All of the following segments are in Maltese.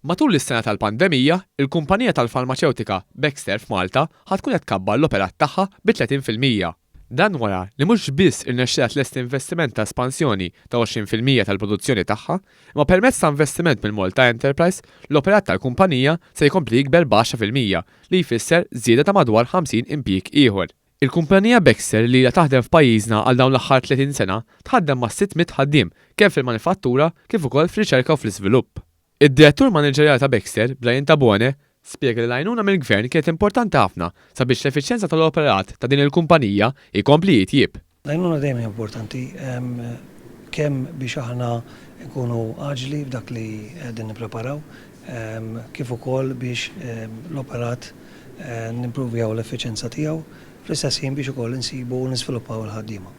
Matul is-sena tal-pandemija, il-kumpanija tal-farmaċewtika Baxter f'Malta ħa tkun qed tkabbar l-operat tagħha bi 30%. Dan wara li mhux biss irnexxielha tlesti investiment ta' espansjoni ta' 20% tal-produzzjoni tagħha, imma permezz ta' investiment mill-Malta Enterprise, l-operat tal-kumpanija se jkompli jikber b'10% li jfisser żieda ta' madwar 50 impjieg ieħor. Il-kumpanija Baxter li ilha taħdem f'pajjiżna għal dawn l-aħħar 30 sena tħaddem mas-600 ħaddiem kemm fil-manifattura kif ukoll fir-riċerka u fl-iżvilupp. Id-Direttur Maniġerjali ta' Baxter, Brian Tabone, spjega li l-għajnuna mill-Gvern kienet importanti ħafna sabiex l-effiċjenza tal-operat ta' din il-kumpanija jkompli jitjieb. L-għajnuna dejjem hija importanti kemm biex aħna nkunu aġli f'dak li qegħdin nippreparaw kif ukoll biex l-operat nimpruvjaw l-effiċenza tiegħu, fl-istess ħin biex ukoll insibu u niżviluppaw il-ħaddiema.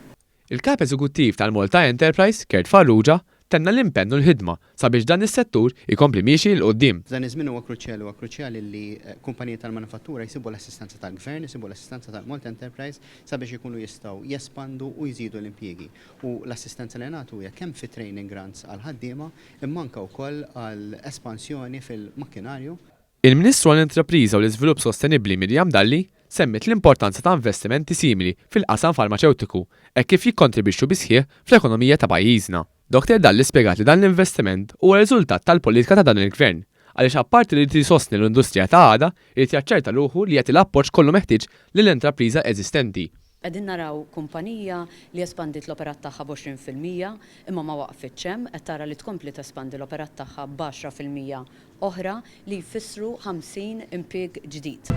Il-Kap Eżekuttiv tal-Malta Enterprise, Kurt Farrugia, tenna l-impenn u l-ħidma sabiex dan is-settur ikompli miexi 'l quddiem. F'dan iż-żmien huwa kruċjali huwa kruċjali li kumpaniji tal-manifattura jsibu l-assistenza tal-Gvern, isibu l-assistenza tal-Malta Enterprise sabiex ikunu jistgħu jespandu u jżidu l-impjiegi. U l-assistenza li nagħtu hija kemm fi training grants għall-ħaddiema imma anke wkoll għal espansjoni fil-makkinarju. Il-Ministru għall-Intrapriża u l-Iżvilupp Sostenibbli Miriam Dalli semmiet l-importanza ta' investimenti simili fil-qasam farmaċewtiku hekk kif jikkontribixxu bis-sħiħ fl-ekonomija ta' pajjiżna. Dottor Dalli spjegat li dan l-investiment huwa riżultat tal-politika ta' dan il-Gvern għaliex apparti li jrid jsostni l-industrija ta' għada jrid jaċċerta ruħu li jagħti l-appoġġ kollu meħtieġ lill-intrapriża eżistenti. Qegħdin naraw kumpanija li espandiet l-operat tagħha b'20% imma ma waqfitx hemm, qed tara li tkompli tespandi l-operat tagħha b'10% oħra li jfissru 50 impieg ġdid.